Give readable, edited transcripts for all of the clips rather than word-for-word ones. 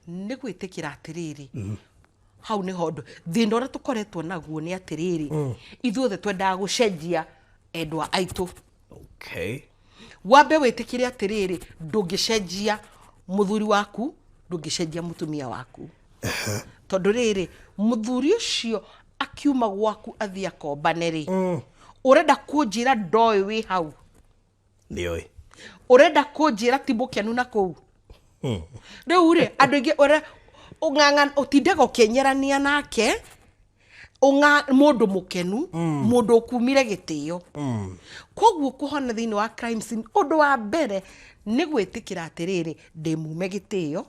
Nĩ gwĩtĩkĩra atĩrĩrĩ, hau nĩho ũndũ thĩna ũrĩa tũkoretwo naguo nĩ atĩrĩrĩ, ithuothe twendaga gũcenjia endwa aitũ. Wambe wĩtĩkĩre atĩrĩrĩ, ndũngĩcenjia mũthuri waku, ndũngĩcenjia mũtumia waku, tondũ rĩrĩ, mũthuri ũcio akiuma gwaku athiĩ akombane rĩ, ũrenda kũnjĩra ndoĩ wĩ hau? Nĩoĩ. Ũrenda kũnjĩra ti mũkenu na kũu? Rĩu rĩ, andũ aingĩ ũrĩa ũng'ang'ana ũtindaga ũkĩenyerania nake ũng'a mũndũ mũkenu, mũndũ ũkumire gĩtĩo. Koguo kũhona thĩinĩ wa crime scene, ũndũ wa mbere nĩ gwĩtĩkĩra atĩrĩrĩ, ndĩmume gĩtĩo,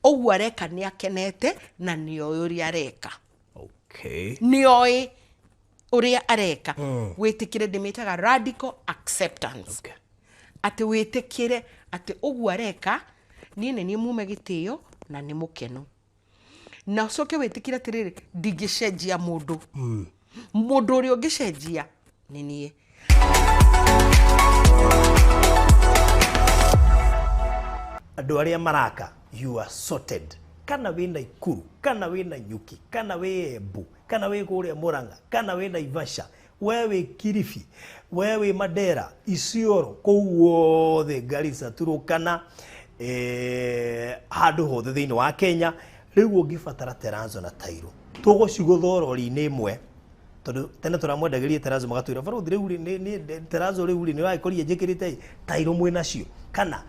ũguo areka nĩ akenete na nĩoĩ ũrĩa areka. Nĩoĩ ũrĩa areka. Wĩtĩkĩre, ndĩmĩtaga radical acceptance. Atĩ wĩtĩkĩre atĩ ũguo areka, niĩ nĩ niĩ mume gĩtĩo na nĩ mũkenu, na ũcoke wĩtĩkĩre atĩrĩrĩ, ndingĩcenjia mũndũ, mũndũ ũrĩa ũngĩcenjia nĩ niĩ. Andũ arĩa maraka, you are sorted. Kana wĩ Naikuru, kana wĩ Nanyuki, kana wĩ Embu, kana wĩ kũrĩa Murang'a, kana wĩ Naivasha, we wĩ Kilifi, we wĩ Mandera, Isiolo, kũu guothe, Garissa, Turukana, handũ hothe thĩinĩ wa Kenya. Rĩu ũngĩbatara terrazzo na tairo, tũgũcigũtha rori-inĩ ĩmwe, tondũ tene tũramwendagĩria terrazzo, magatwĩra, "Barothi, rĩu rĩ, terrazzo rĩu rĩ, nĩ ũragĩkorire njĩkĩrĩte ĩ tairo mwĩ nacio?" Kana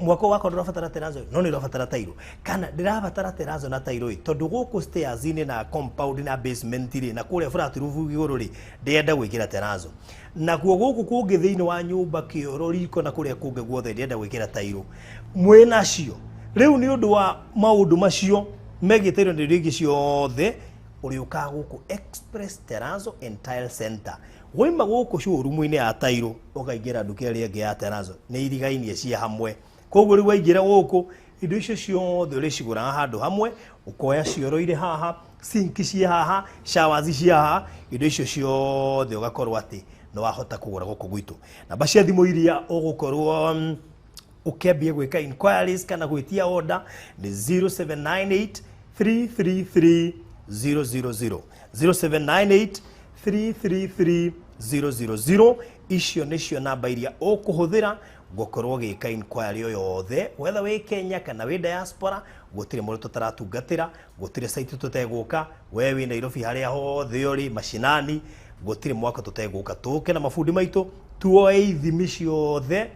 mwako wakwa ndũrabatara terrazzo no nĩ ũrabatara tairo, kana ndĩrabatara terrazzo na tairo ĩ, tondũ gũkũ stairs-inĩ na compound na basement rĩ, na kũrĩa flat roof igũrũ rĩ, ndĩrenda gwĩkĩra terrazzo, nakuo gũkũ kũngĩ thĩinĩ wa nyũmba, kĩoro, riko na kũrĩa kũngĩ guothe, ndĩrenda gwĩkĩra tairo. Mwĩ nacio rĩu. Nĩ ũndũ wa maũndũ macio megiĩ tairo na indo ingĩ ciothe, ũrĩũkaga gũkũ Express Terrazzo and Tile Center. Waima gũkũ showroom-inĩ ya tairo, ũkaingĩra nduka ĩrĩa ĩngĩ ya terrazzo, nĩ irigainie ciĩ hamwe. Koguo rĩu waingĩra gũkũ, indo icio ciothe ũrĩcigũraga handũ hamwe. Ũkoya cioro irĩ haha, sink ciĩ haha, showers ciĩ haha, indo icio ciothe ũgakorwo atĩ nĩ wahota kũgũra gũkũ gwitũ. Namba cia thimũ iria ũgũkorwo ũkĩambia gwĩka inquiries kana gwĩtia order nĩ 0798 333 000, 0798 333 000. Icio nĩcio namba iria ũkũhũthĩra gũkorwo ũgĩka inquiry o yothe, whether wĩ Kenya kana wĩ diaspora. Gũtirĩ mũndũ tũtaratungatĩra, gũtirĩ site tũtegũka. We wĩ Nairobi, harĩa hothe ũrĩ mashinani, gũtirĩ mwaka tũtegũka, tũke na mabundi maitũ, tuoe ithimi ciothe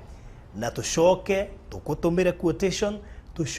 na tũcoke tũkũtũmĩre quotation.